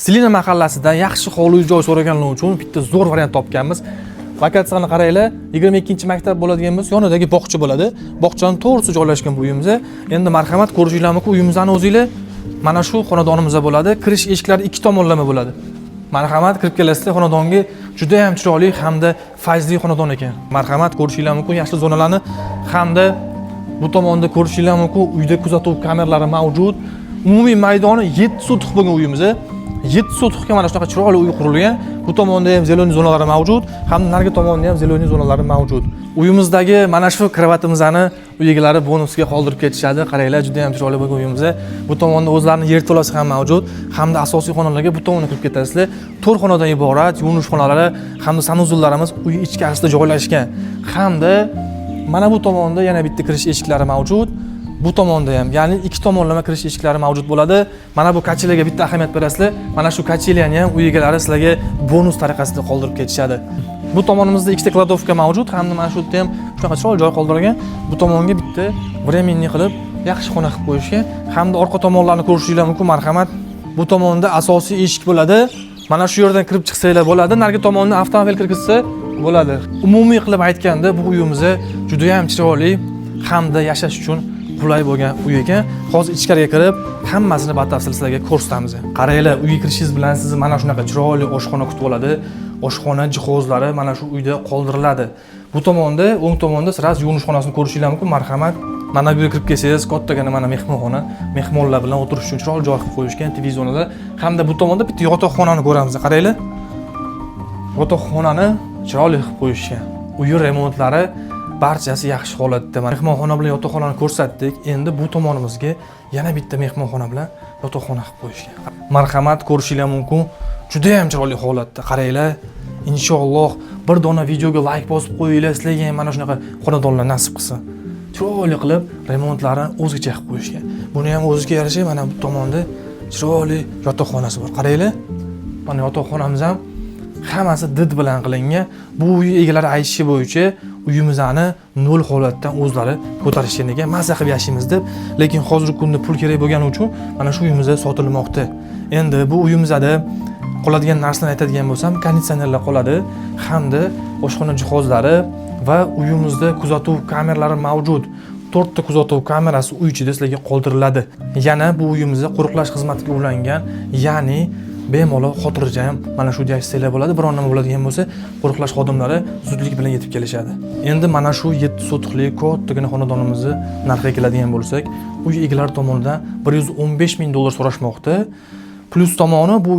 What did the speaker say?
Silina mahallasida yaxshi hovli joy so'raganlar uchun bitta zo'r variant topganmiz. Lokatsiyani qaranglar, 22-maktab bo'ladigan bo'lsa, yonidagi bog'cha bo'ladi. Bog'chani to'g'risi joylashgan bu uyimiz. Endi marhamat, ko'rishinglar mumkin uyimizni o'zinglar. Mana shu xonadonimizda bo'ladi. Kirish eshiklari ikki tomonlama bo'ladi. Marhamat, kirib kelasizlar xonadonga. Juda ham chiroyli hamda fayzli xonadon ekan. Marhamat, ko'rishinglar mumkin yashil zonalarni hamda bu tomonda ko'rishinglar mumkin uyda kuzatuv kameralari mavjud. Umumiy maydoni 7 sotix bo'lgan uyimiz. 7 sotixga mana shunaqa chiroyli uy qurilgan. Bu tomonda ham зелёный zonalari mavjud, hamda narigi tomonda ham зелёный zonalari mavjud. Uyimizdagi mana shu kravatimizni uy egalari bonusga qoldirib ketishadi. Qaranglar, juda ham chiroyli bo'lgan uyimiz. Bu tomonda o'zlarining yerto'lasi ham mavjud, hamda asosiy xonalarga bu tomonga kirib ketasizlar. 4 xonadan iborat yuvinish xonalari hamda санузел larimiz uy ichkarisida joylashgan. Hamda mana bu tomonda yana bitta kirish eshiklari mavjud. Bu tomonda ham, ya'ni ikki tomonlama kirish eshiklari mavjud bo'ladi. Mana bu качеля ga bitta ahamiyat berasizlar. Mana shu качеля ni ham uy egalari sizlarga bonus tariqasida qoldirib ketishadi. Bu tomonimizda ikkita кладовка mavjud hamda mana shu yerda ham shunaqa chiroyli joy qoldirilgan. Bu tomonga bitta временный qilib yaxshi xona qilib qo'yishgan hamda orqa tomonlarni ko'rishinglar mumkin. Marhamat. Bu tomonda asosiy eshik bo'ladi. Mana shu yerdan kirib chiqsanglar bo'ladi. Narigi tomondan avtomobil kirgizsa bo'ladi. Umumiy qilib aytganda, bu uyimiz juda ham chiroyli hamda yashash uchun qulay bo'lgan uy ekan. Hozir ichkariga kirib, hammasini batafsil sizlarga ko'rsatamiz. Qaranglar, uyga kirishingiz bilan sizni mana shunaqa chiroyli oshxona kutib oladi. Oshxona jihozlari mana shu uyda qoldiriladi. Bu tomonda, o'ng tomonda сразу yuvinish xonasini ko'rishinglar mumkin. Marhamat. Mana bu yerga kirib kelsangiz, kattagina mana mehmonxona, mehmonlar bilan o'tirish uchun chiroyli joy qilib qo'yishgan, TV zonalar hamda bu tomonda bitta yotoqxonani ko'ramiz. Qaranglar. Yotoqxonani chiroyli qilib qo'yishgan. Uyi remontlari barchasi yaxshi holatda. Mana mehmonxona bilan yotoqxonani ko'rsatdik. Endi bu tomonimizga yana bitta mehmonxona bilan yotoqxona qilib qo'yishgan. Marhamat, ko'rishinglar mumkin. Juda ham chiroyli holatda. Qaranglar. Inshaalloh, bir dona videoga layk bosib qo'yinglar, sizlarga ham mana shunaqa xonadonlar nasib qilsin. Chiroyli qilib remontlarini o'zgacha qilib qo'yishgan. Buni ham o'ziga yarasha mana bu tomonda chiroyli yotoqxonasi bor. Qaranglar. Mana yotoqxonamiz ham hammasi did bilan qilingan. Bu uy egalari aytishi bo'yicha uyimizni nol holatdan o'zlari ko'tarishgan ekan, maza qilib yashaymiz deb. Lekin hozirgi kunda pul kerak bo'lgani uchun mana shu uyimizda sotilmoqda. Endi bu uyimizda qoladigan narsalarni aytadigan bo'lsam, konditsionerlar qoladi hamda oshxona jihozlari va uyimizda kuzatuv kameralari mavjud. To'rtta kuzatuv kamerasi uy ichida sizlarga qoldiriladi. Yana bu uyimizda qo'riqlash xizmatiga ulangan, ya'ni bemalol xotirjam mana shu yashasanglar bo'ladi. Biron nima bo'ladigan bo'lsa, qo'riqlash xodimlari zudlik bilan yetib kelishadi. Endi mana shu 7 sotixli kattagina xonadonimizni narxiga keladigan bo'lsak, uy egalari tomonidan 115 ming dollar so'rashmoqda. Plyus tomoni bu